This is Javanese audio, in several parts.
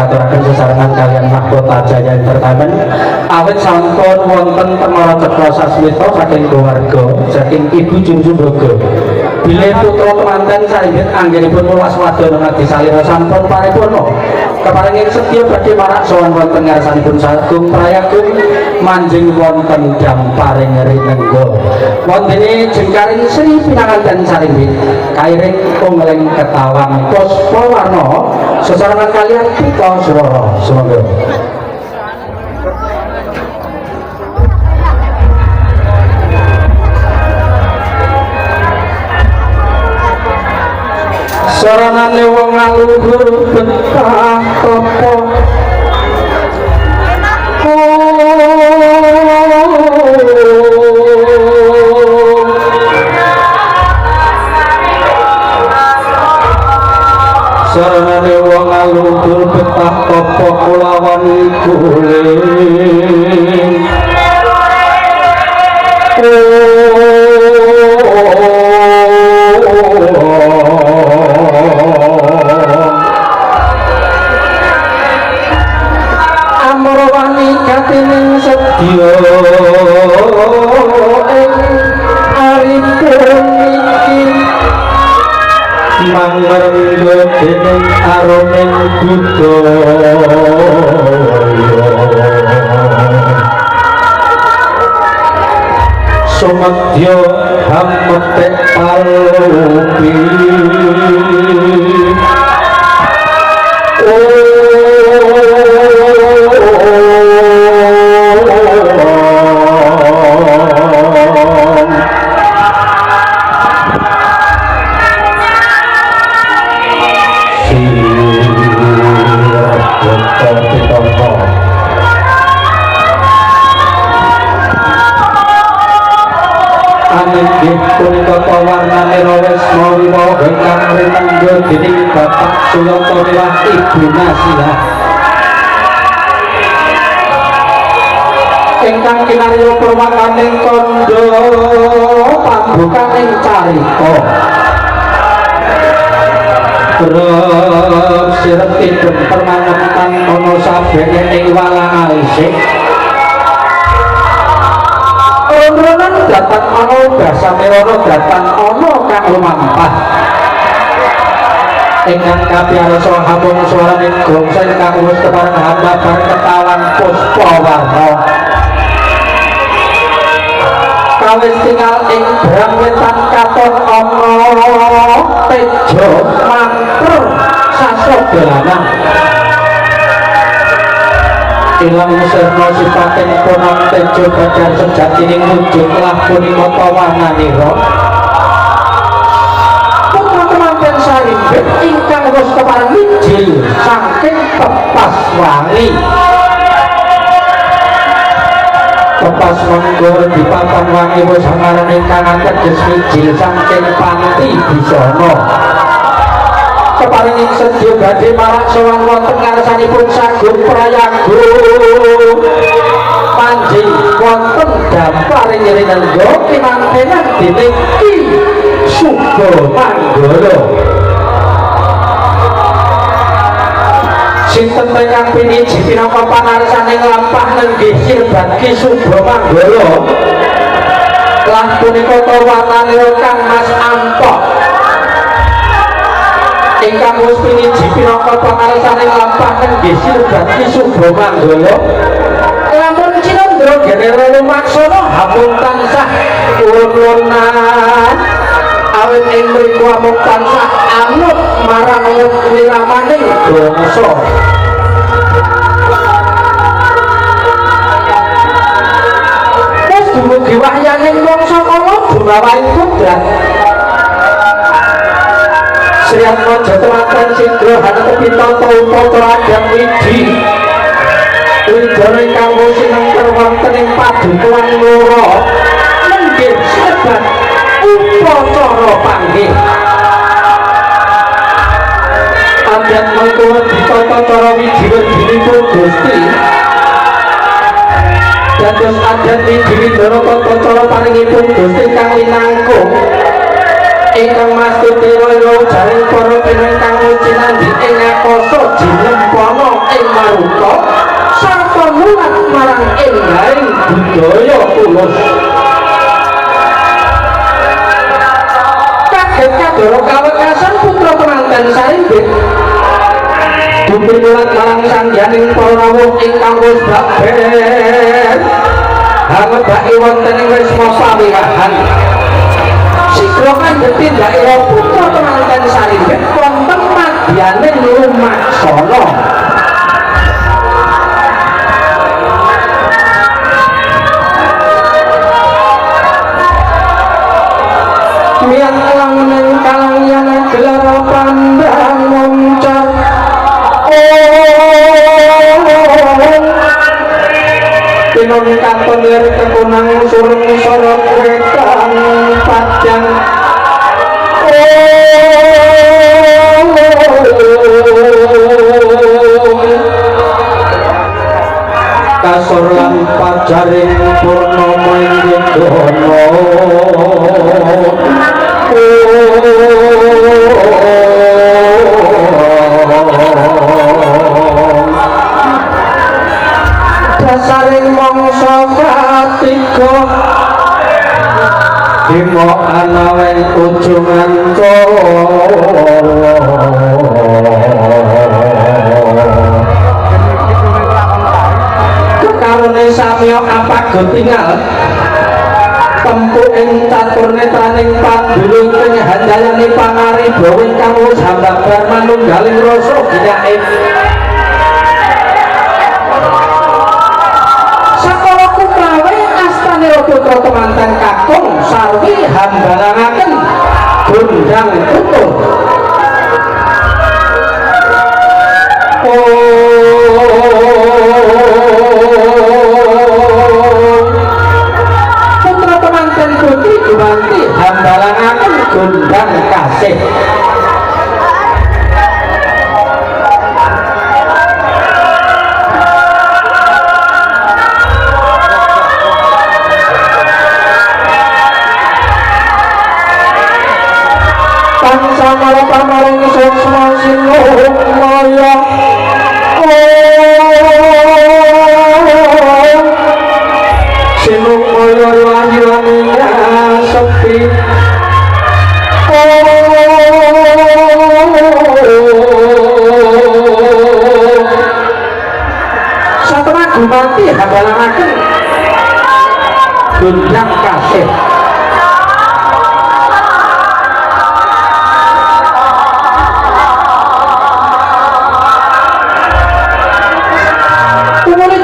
katuraken sesarengan kalian Mahkota Jaya Entertainment. Awit sampun wonten Temara Cekra Sasmita saking keluarga saking Ibu Junjung Bogo. Bilih putra kemanten sarimbit anggenipun welas wadana ngadi salira sampun paripurna. Keparingin setya badhe marak sowan wonten ngarsanipun Sagung Prayagung manjing wonten damparing rinengga. Wontene jengkaring Sri Pinanganten Sarimbit kairing ungling ketawang puspa warna sesarengan kalian pita swara. Sumangga. Saranane wong aluhur betah tapa saranane wong aluhur betah tapa kulawan guling. Amrawani katining sedya ing aripun iki mangrengga dening aruming budaya sumedya hametek palupi. Inggih punika warnane wesma wiwaha ingkang rinengga dening Bapak Suyanto miwah Ibu Nasiah ingkang kinarya purwakaning kandha pambukaning carita. Grep sirepipun permangetan ana sabene ing walang alisik. Ronan datang ana basamirana datang ana kang lumampah ingkang kapiyarsa hambung swaraning gongsa ingkang wis kepareng hamba bareng ketawang puspa warna kawis tinggal ing brang wetan katon ana tejo mangker sasobelanan ilang sirna sipating ponang tejo badan sejatining wujud lah punika tawananira putra kemanten Sarimbit ingkang wis kepareng mijil saking tepas wangi tepas manggur di papan wangi wis hangaran ingkang ateges mijil saking panti busana. Keparingin sedya badhe marak sowan wonten ngarsanipun Sagung Prayagung manjing wonten damparing rinengga kinantenan dening Ki Suba Manggala. Sinten ingkang piniji pinangka pangarsaning lampah nenggih sirbat Ki Suba Manggala lah punika tawananira Kang Mas Ampok ingkang wis piniji pinangka pangarsaning lampah nenggih sirbat Ki Suba Manggala lamun cinandra genera lumaksana hamung tansah ulun-ulunan awit ing mriku amung tansah anut marang wiramaning bangsa. Wis dumugi wahyaning wangsa kala dumawaing kudrat Sri Atmaja telaten sidra hanetepi tata upacara adat wiji widana ingkang sinengker wonten ing padukuhan loro nenggih sebat upacara panggih adat mengko ditata cara wiji wedinipun Gusti dados adat wiji widana tata cara paringipun Gusti kang linangkung ingkang mastuti ira jaring para kena ingkang cinandhi ing akasa jinempana ing maruta sarta mulat marang endahing budaya tulus. Kaget kadara kawekasan putra kemanten Sarimbit dumimulat marang sangyaning para rawuh ingkang wis baben hangebaki wonten ing wisma pawirahan. Sigra kandhek tindakira putra kemanten Sarimbit wonten madyaning lumaksana. Miyang languning kalangyan gelar pandang muncar Pinun katon lir kekunang sureng sorot wetan padang kasor lan pajaring purnama ing dono dasaring mangsa katiga bima anaweng ujungan cala kekarone samya apaga tingal tempuh ing catur netraning padulung ing handayani pangaribawa ingkang wis hambabar manunggaling rasa ginyaking. Sakala kumawe astanira putra kemanten kakung sarwi hambalangaken gondang tutur. Putra kemanten putri gumanti hambalangaken gondang kasih. Samara pamaring suksma sinumaya sinumaya wahyane sepi satema gumanti hambalangaken gondang kasih.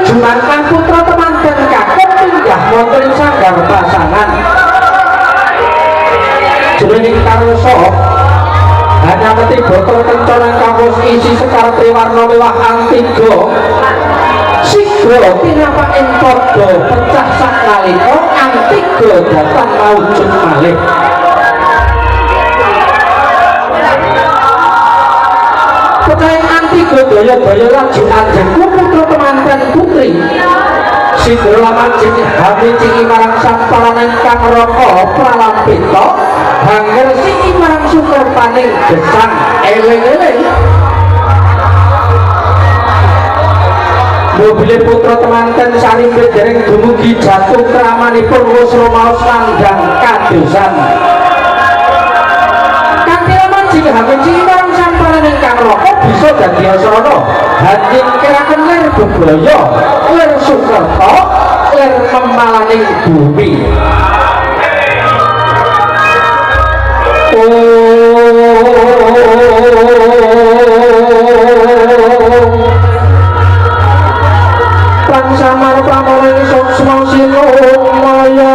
Jumantan putra temanten kakung pinggah wonten ing sanggar pasangan jroning karsa hanyameti botol kenconan kang isi sekar triwarna mewah antiga sigra tinapak ing padha pecah saknalika antiga datang maujud malih. Pecahing antiga daya-daya laju ajengku putra kemanten putri sigra lamajeng hamicingi marang samparaning kang raka pralampita hangresiki marang sukertaning gesang eling-eling. Mobile putra temanten Sarimbit dereng dumugi jatuh kramanipun wis rumaos landang kadosan. Kanthi lamajeng hamicingi marang samparaning kang raka bisa dadi asrana hanyingkiraken lir bebaya lir sukerta lir memalaning bumi. Pangsamar pamaring suksma sinumaya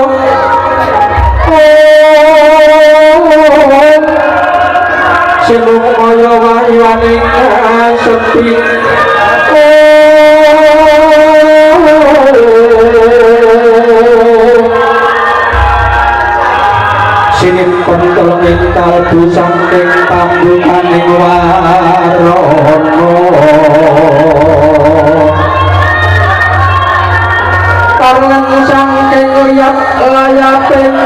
sinumaya wahyane sepi sinimpen telenging kalbu saking pambukaning warana tarlen saking liyap layaping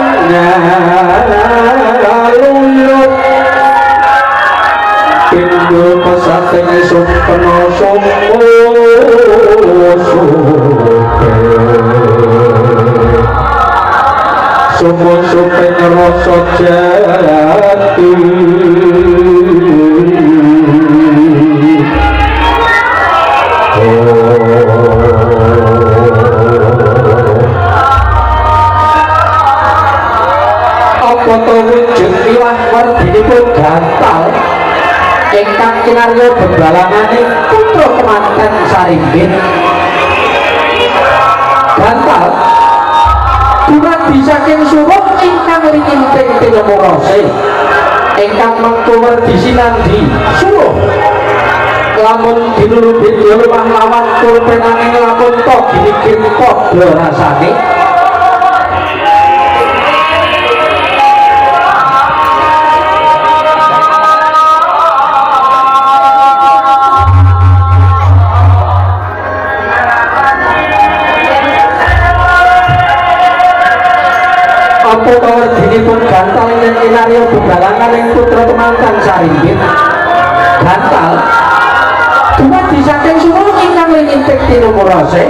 ngaluyut pindho pesating sumpena sumur. rasa jati. Apa to wujud miwah werdinipun gantal ingkang kinarya bebalangane putra kemanten Sarimbit? Gantal dumadi saking suwung ingkang ringinting tinemu rase ingkang mengku werdi sinandhi suruh lamun dinulu beda lumah lawan kurpe nanging lamun to ginigin padha rasane. Apa kawerdinipun gantal ing kinarya bebalangan ing putra kemanten Sarimbit? Gantal dumadi saking suruh ingkang ringinting tinemu rase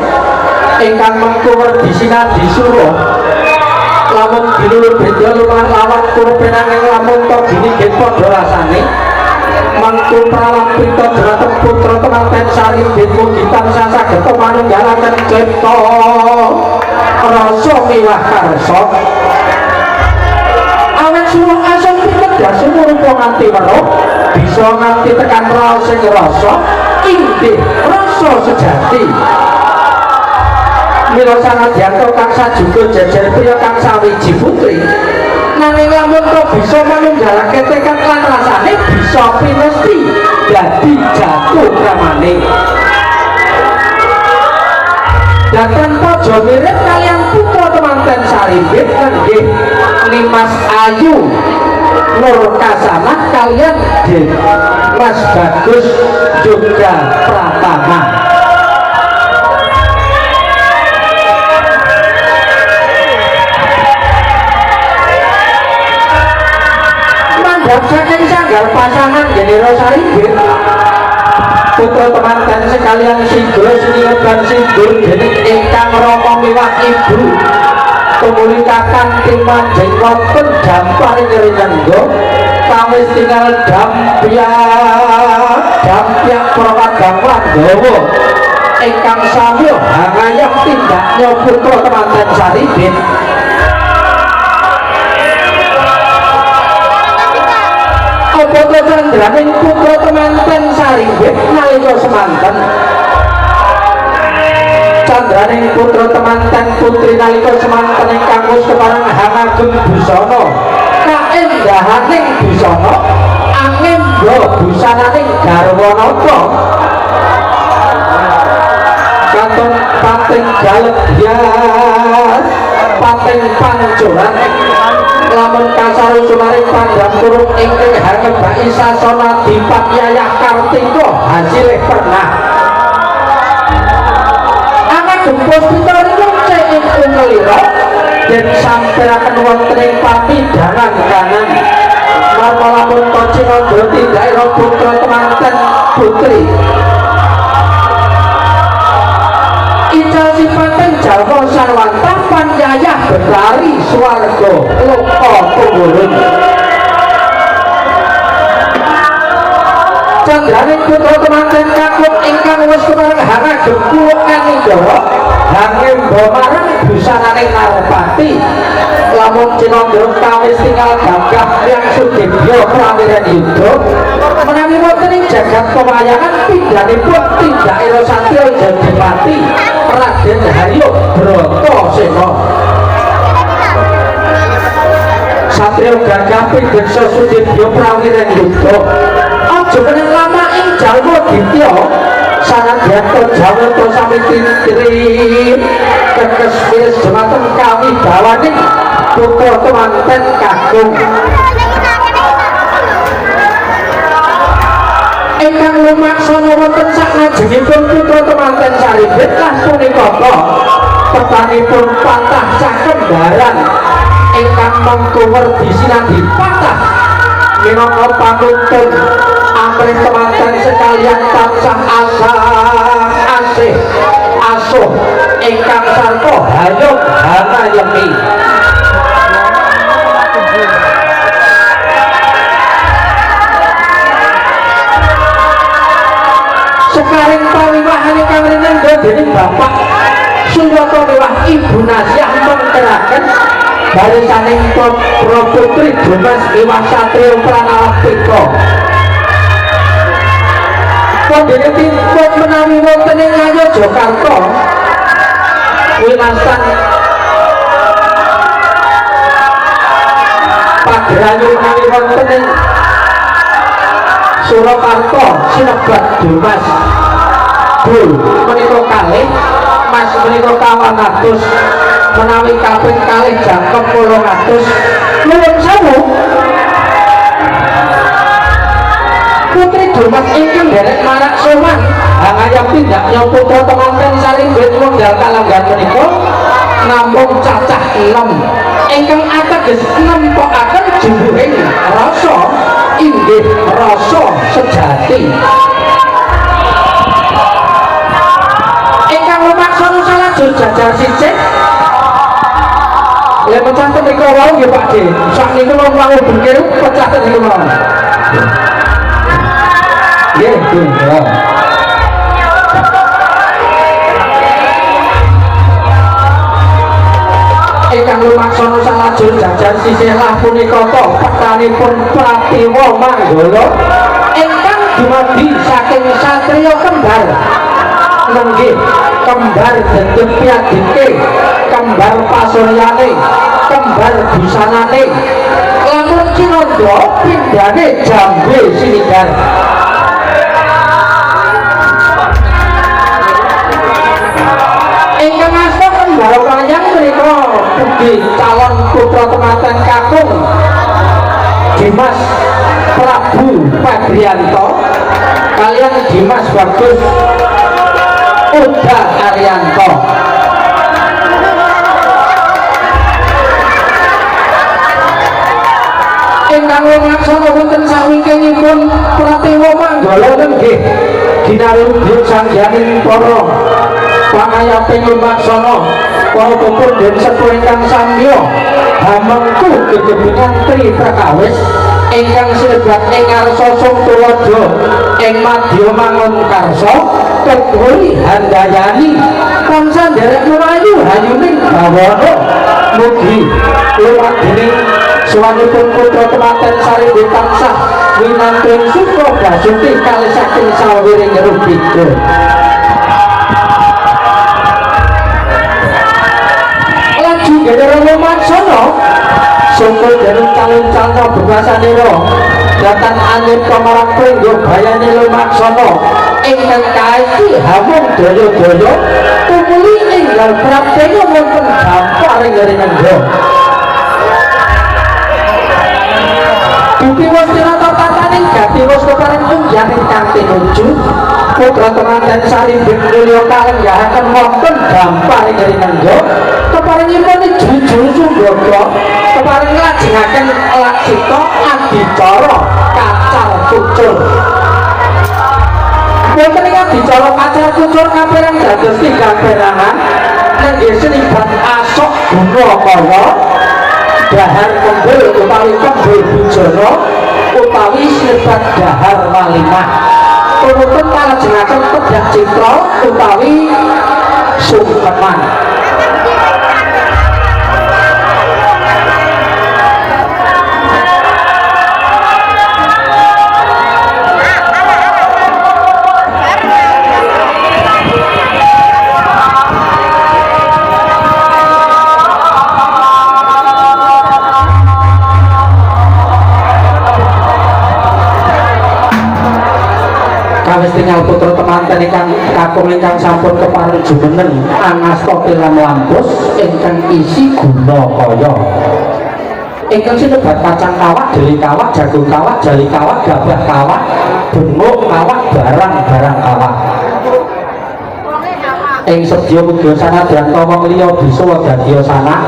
ingkang mengku werdi sinandhi suruh lamun dinulu beda lumah lawan kurpe nanging lamun to ginigin padha rasane mengku pralampita dhumateng putra kemanten Sarimbit mugi tansah saged manunggalaken cipta rasa miwah karsa. Awet suruh asung pitedas rupa nganti weruh bisa nganti tekan raos sing rasa inggih rasa sejati. Mila sanadyan kang sajuga jejer priya kang sawiji putri nanging lamun to bisa manunggalake tekad lan rasane bisa pinesti dadi jatuh kramane. Dan tanpa mirip kalian putra temanten Sarimbit nenggih Nimas Ayu Nur Kasanah kalian Den Mas Bagus Yoga Pratama. Mandhap saking sanggar pasangan Genero Sarimbit putra temanten sekalian sigra sinileban sindur dening ingkang rama miwah ibu tumuli kakang timanjing wonten dampar ing kawis tinggal dampyak dampyak para kadang Pandhawa ingkang samya hangayah tindaknya putra temanten Sarimbit. Apa to candraning putra temanten Sarimbit nalika semanten? Candraning putra temanten putri nalika semanten ingkang wis kepareng hangagem busana kaendahaning busana angemba busananing garwanata katon pating galebyas pating pancuran lamun kasaru sumaring pandham kurung ingkang hangebaki sasana dipapyayah Kartika hasilih pernah. Anagem puspita rinungce ing ungelira den samperaken wonten ing papidangan kanan marma lamun to cinandha tindakira putra temanten putri ical sipaten jalma sarwanta panyayah betari swarga loka tumurun. Candraning putra temanten kakung ingkang wis kepareng hangagem kuwuk kanindara hangemba marang busananing Narpati lamun cinandha kawis tinggal gagah yang sudibya prawiran yudha menawi wonten ing jagat pewayangan pindhanipun tindakira satya Jadipati Raden Haryo Bratasena. Satya gagah pindeksa sudibya prawiran yudha aja meneng lama ing jalma ditya sanadyan jawata sami titri kekes miris dhumateng kawibawaning putra temanten kakung ingkang lumaksana wonten sakngajengipun putra temanten Sarimbit lah punika tepanipun patah sakembaran ingkang mengku werdi sinandhi patah minangka panuntun amrih temanten sekalian tansah asah asih asuh ingkang sarta hayom hanayemi. Kinarya dening Bapak Suyoto miwah Ibu Nasiah mengkeraken barisaning putra putri Dimas miwah Satrio Pranawapika. Wondene tinpun menawi wonten ing Ngayogyakarta winasan Pagerayu menawi wonten ing Surakarta sinebat Dimas Bul menika kalih mas menika 200 menawi kaping kalih jangkep 800. Nuwun sewu Putri Dimas ingkang nderek marak sowan hangayap tindaknya putra temanten saringgit wekdal kalanggan menika namung cacah 6 ingkang ateges nempokaken jumbuhing rasa inggih rasa sejati. Ingkang lumaksana salajur jajar sisih le pecah ten niku wau nggih Pak D. Sakniku wong bengkir pecah ten niku mawon. Nggih, nggih. Ingkang lumaksana salajur jajar sisih lah punika ta petanipun Pratiwa Manggala ingkang dumadi saking satriya kembar. Nenggih kembar dendep piadike, kembar pasuryane, kembar busanane. Lamun cinandha pindhane jambe sinidar. Ingkang asta kembar wayang menika ugi calon putra temanten kakung Dimas Prabu Febrianto kalian Dimas Bagus Uda Arianto. Ingkang lumaksana wonten sawingkingipun Pratiwa Manggala nenggih ginarudya sangyaning para pangayaping lumaksana para pepundhen sepuh ingkang samya hamengku gegebungan tri prakawis ingkang sinebat ing ngarsa sung tuladha ing madya mangun karsa ketuli handayani tansah nderek lumayu hayuning bawana mugi lumadining suwanipun putra temanten saringgi tansah winantu suka basuki kalih saking sawiring rubika. Laju gendera lumaksana sungkul dening calon-calon bebasanira datan angin kamarang pringgo bayane lumaksana ingkang kaiki hamung daya-daya tumuli enggal praptena wonten gamparing rinengga. Dupi wastinata tataning gati wasta paring ungganing kang tinuju putra temanten sarimbit mulya kalenggahaken wonten gamparing rinengga keparingipun jujur sunggaga keparing nglajengaken laksita adicara kacar kucur. Wonten ing adicara kacar kucur kaperang dados tigang perangan nenggih senibat asok guna kaya dahar kembul utawi kembul bujana utawi senibat dahar walimah. Tumutun kalajengaken pedhak citra utawi sungkeman. Kawis tinggal putra temanten ingkang kakung ingkang sampun kepareng jumeneng angasta tilam lampus ingkang isi guna kaya ingkang sinebat kacang kawak, deli kawak, jagung kawak, jali kawak, gabah kawak, benguk kawak, barang-barang kawak. Ing sedya mudya sanadyan wong liya bisa dadiya sanak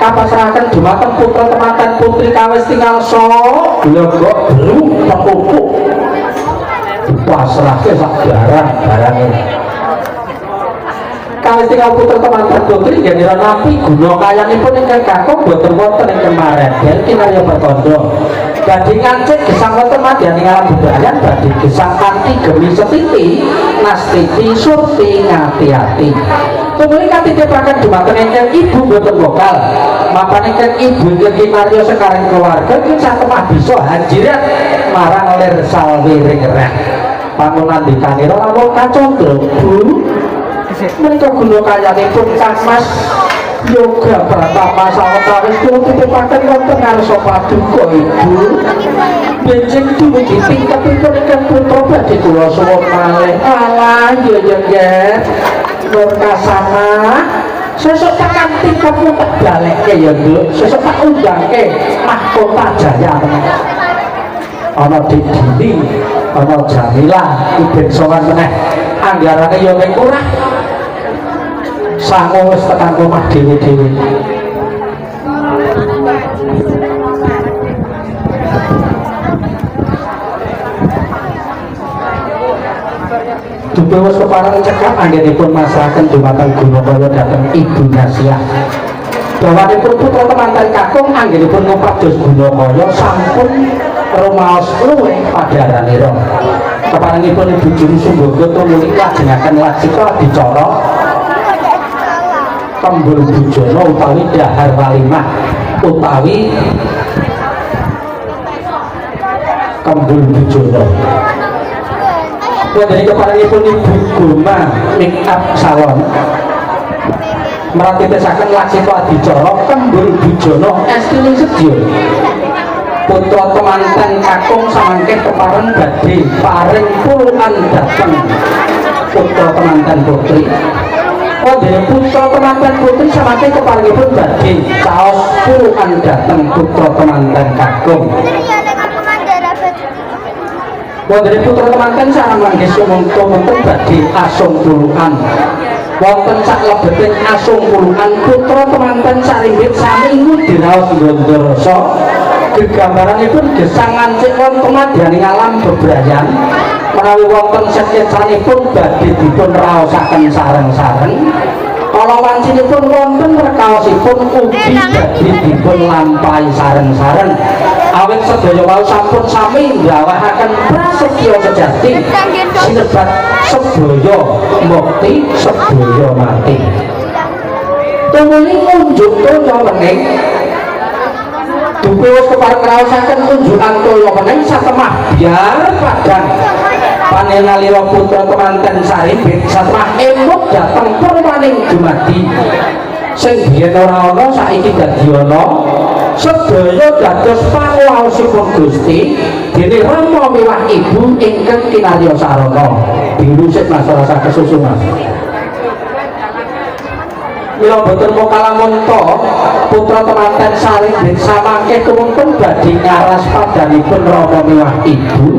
kapasrahaken dumateng putra temanten putri kawis tinggal sok glogok bru pekupuk pasrahke sak barang-barange. Kawis tinggal putra temanten putri gendera nampi guna kayanipun ingkang kakung boten wonten ing kemaredel kinarya pertanda. Badhe ngancik gesang wonten madyaning alam bebrayan badhe gesang kanthi gemi setiti nastiti surti ngati-ati. Tumuli katitipaken dumateng ingkang ibu boten vokal. Mapan ingkang ibu ingkang kinarya sekaring keluarga iki satemah bisa hajirat marang lir salwiring reh. Pangunandikanira rawuh kacandra Bu. Menika guna kayanipun Kang Mas Yoga Pratama sawetawis kula titipaken wonten ngarsa paduka Ibu. Benjing dumugi tingkatipun ingkang putra badhe kula suwun malih. Alah ya ya nggih. Nur Kasana sesuk tekan tingkatmu tak balekke ya Nduk. Sesuk tak undangke Mahkota Jaya. Ana Dik Dini, ana Jamila, iben sowan meneh. Anggarane ya mung kurang. Sangu wis tekan omah dhewe-dhewe. Dupe wis kepareng cekap anggenipun masrahaken dumateng Gunakaya dhateng Ibu Nasiah. Bawanipun putra temanten kakung anggenipun ngupados Gunakaya sampun rumaos luwih padharanira. Keparengipun Ibu Juru Sumbaga tumuli lajengaken lajika adicara kembul bujana utawi dahar walimah utawi kembul bujana. Wonten keparengipun Ibu Goma make up salon meratitesaken laksita adicara kembul bujana estining sedya. Putra temanten kakung samangke kepareng badhe paring puluhan dhateng putra temanten putri. Wonten putra temanten putri samangke keparengipun badhe caos puluhan dhateng putra temanten kakung. Wonten putra temanten sareng manggih sumangga badhe asung puluhan. Wonten saklebeting asung puluhan putra temanten sarimbit sami ngudiraos nggondarasa. Gegambaranipun gesang ngancik wonten madyaning alam bebrayan. Menawi wonten sketsanipun badhe dipun raosaken sareng-sareng. Kala wancinipun wonten rekaosipun ugi badhe dipun lampahi sareng-sareng. Awit sedaya wau sampun sami nggawahaken prasetya sejati sinebat sebaya mukti sebaya mati. Tumuli ngunjuk toya wening. Dupe wis kepareng ngraosaken unjukan toya wening satemah biar padhang panenalira putra temanten sarimbit satemah emut dhateng purwaning dumadi. Sing biyen ora ana saiki dadi ana. Sedaya dados panguwaosipun Gusti dene Rama miwah Ibu ingkang kinarya sarana. Biru sik Mas ora usah kesusu Mas. Mila boten mokalamun ta putra temanten sarimbit samangke kumuntun badhe ngaras padanipun Rama miwah Ibu.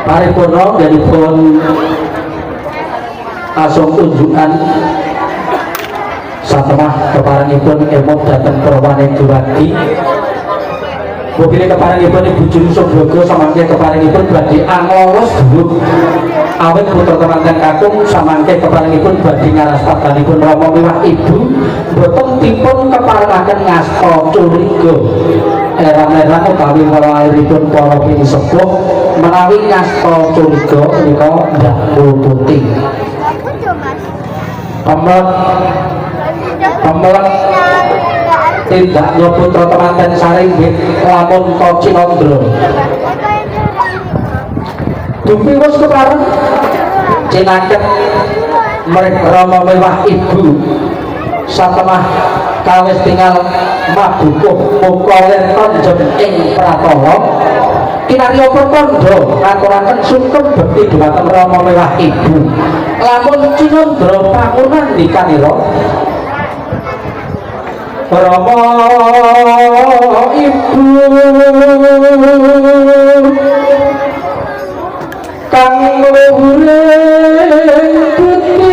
Paripurna pun asung unjukan satemah keparengipun emot dhateng perwane Duradi. Bukine keparengipun Ibu Juru Sumbaga samangke keparengipun badhe anglolos dhuwur. Awit putra temanten kakung samangke keparengipun badhe ngaras padanipun Rama miwah Ibu boten dipun keparengaken ngasta curiga. Erang-erang utawi para aliripun para pinisepuh menawi ngasta curiga menika ndak mlututi. Kemelek kemelek tindaknya putra temanten sarimbit lamun ta Cinandra. Dupi wis kepareng cinaket mrih Rama miwah Ibu satemah kawis tinggal mabukuh muka lir tonjem ing pratala kinarya pertandha ngaturaken sungkem bekti dhumateng Rama miwah Ibu. Lamun Cinandra pangunandikanira Rama Ibu kang luhuring putih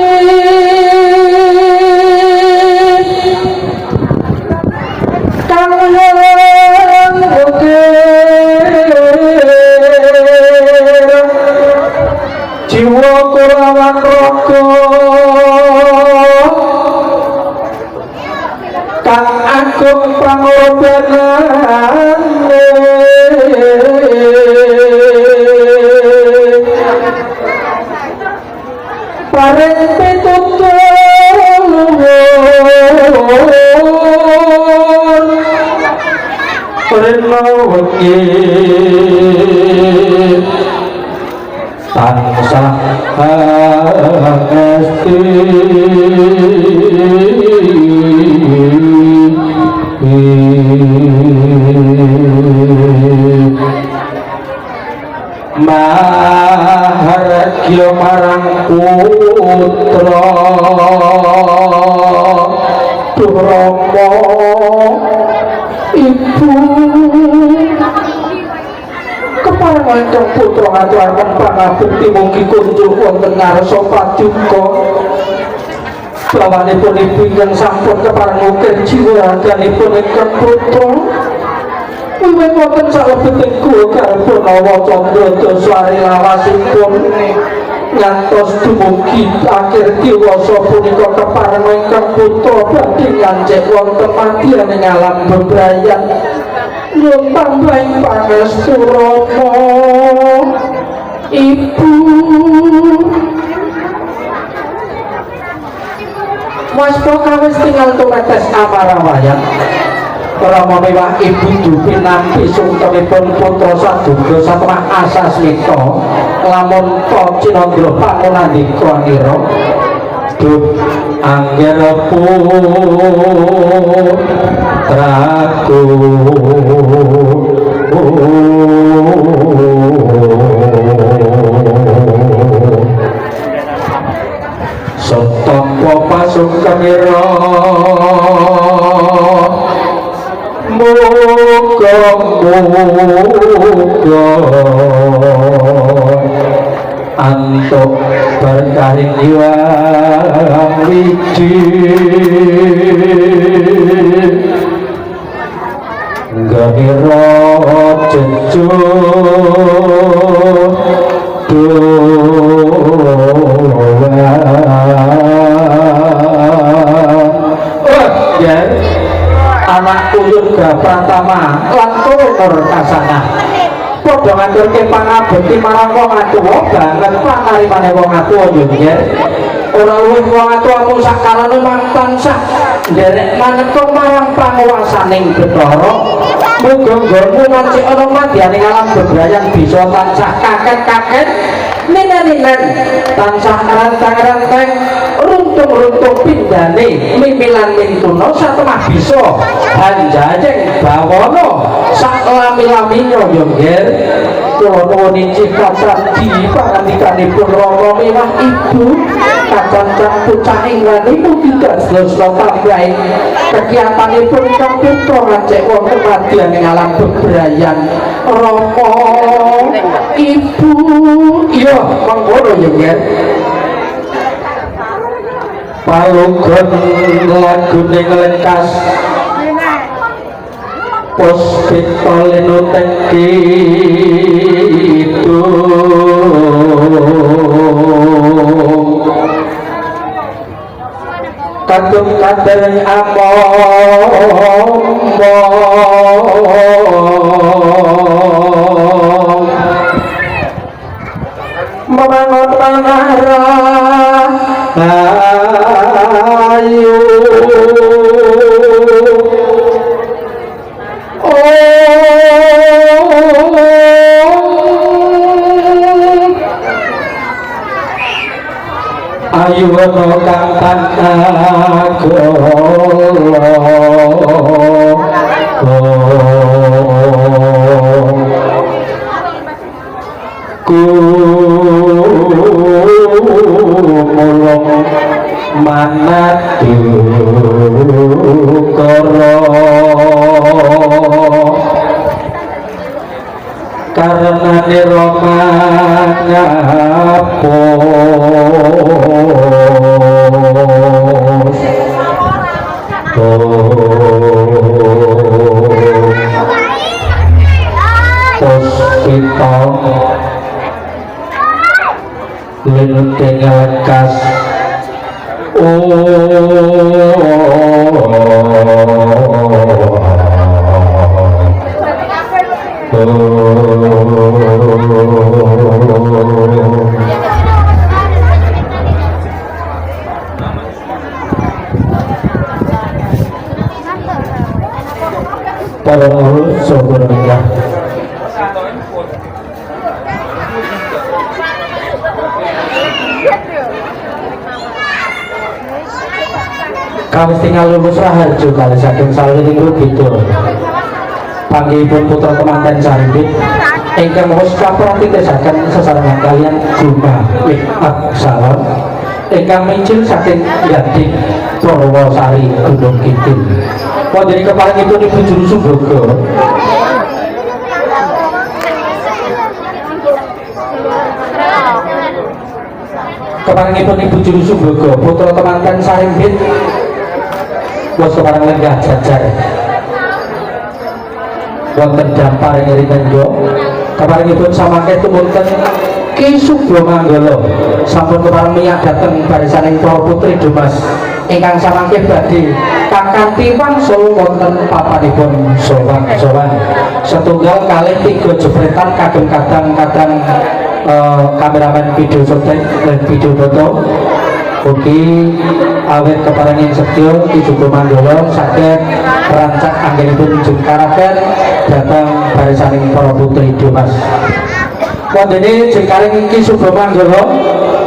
Mahargya marang putra Duh Rama ibu kepareng ingkang putra ngaturaken pangabekti mugi kunjuk wonten ngarsa paduka. Bawanipun ibu ingkang sampun kepareng ngukir jiwa raganipun ingkang putra wiwit wonten salebeting guwa garba Nawa Candra Dasari lawasipun ngantos dumugi akhir dewasa punika kepareng ingkang putra badhe ngancik wonten madyaning alam bebrayan. Nyuwun tambahing pangestu Rama ibu. Waspa kawis tinggal tumetes amarawayan. Rama miwah ibu dupi nampi sungkemipun putra saduga satemah asasmita lamun ta cinandra pangunandika anira duh angger putraku setapa pasungkemira muga-muga antuk berkahing Hyang Wiji ngganira jejur anak Yoga Pratama lan turun kasanah padha ngaturke pangabekti marang wong atuwa banget panarimane wong atuwa yo nggih. Ora luwih wong atuwa mung sakarane mang tansah nderek maneka marang panguwasaning Bathara. Muga nggonmu ngancik ana madyaning alam bebrayan bisa tansah kaket-kaket ninen-ninen tansah rantang-rantang runtung-runtung pindane mimilan mintuna satemah bisa hanjajeng bawana sak lami-laminya ya nggih. Kula nuwun inggih katradi pangandikanipun Rama miwah ibu kacancang pucah ing wani mugi dados tambahin kegiatanipun kang putra ngajek wonten madyaning alam bebrayan. Rama ibu iya mengkono ya nggih. Palugon lagune nglengkas Puspita linuteng kidung kadung kadering among memangon manah rahayu. Ayu ana kang tanah gola ku mulung manadukara karena nira mangapus Puspita linuteng lekas para saudara. Kawis tinggal lulus raharjo kalih saking salwining rubeda. Panggihipun putra temanten Sarimbit ingkang wis kapratisaken sesarengan kaliyan Guma Make Up Salon ingkang mijil saking Gading Purwosari, Gunung Kidul. Wonten keparengipun Ibu Juru Sumbogo, keparengipun Ibu Juru Sumbogo, putra temanten Sarimbit wis kepareng lenggah jajar wonten dampar ing Rinenggo. Keparengipun samangke tumunten Ki Subromanggala sampun kepareng miyat dhateng barisaning para putri Dumas ingkang samangke badhe kakanthi wangsul wonten papanipun sowan-sowan setunggal kalih tiga jepretan kagem kadang-kadang kameramen video syuting dan video foto. Ugi awit keparengin setya Ki Subromanggala saged rancak anggenipun jengkaraken dhateng barisaning para putri Dumas. Wondene jengkaring Ki Subromanggala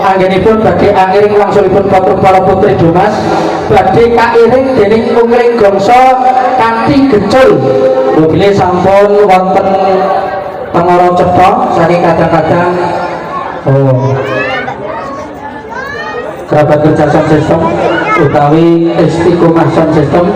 anggenipun badhe angiring wangsulipun para putri Dumas badhe kairing dening ungring gongso kanthi gecul. Mobile sampun wonten tengara cetha saking kadang-kadang, oh, kerabat kerja sound system utawi Istiqomah sound system.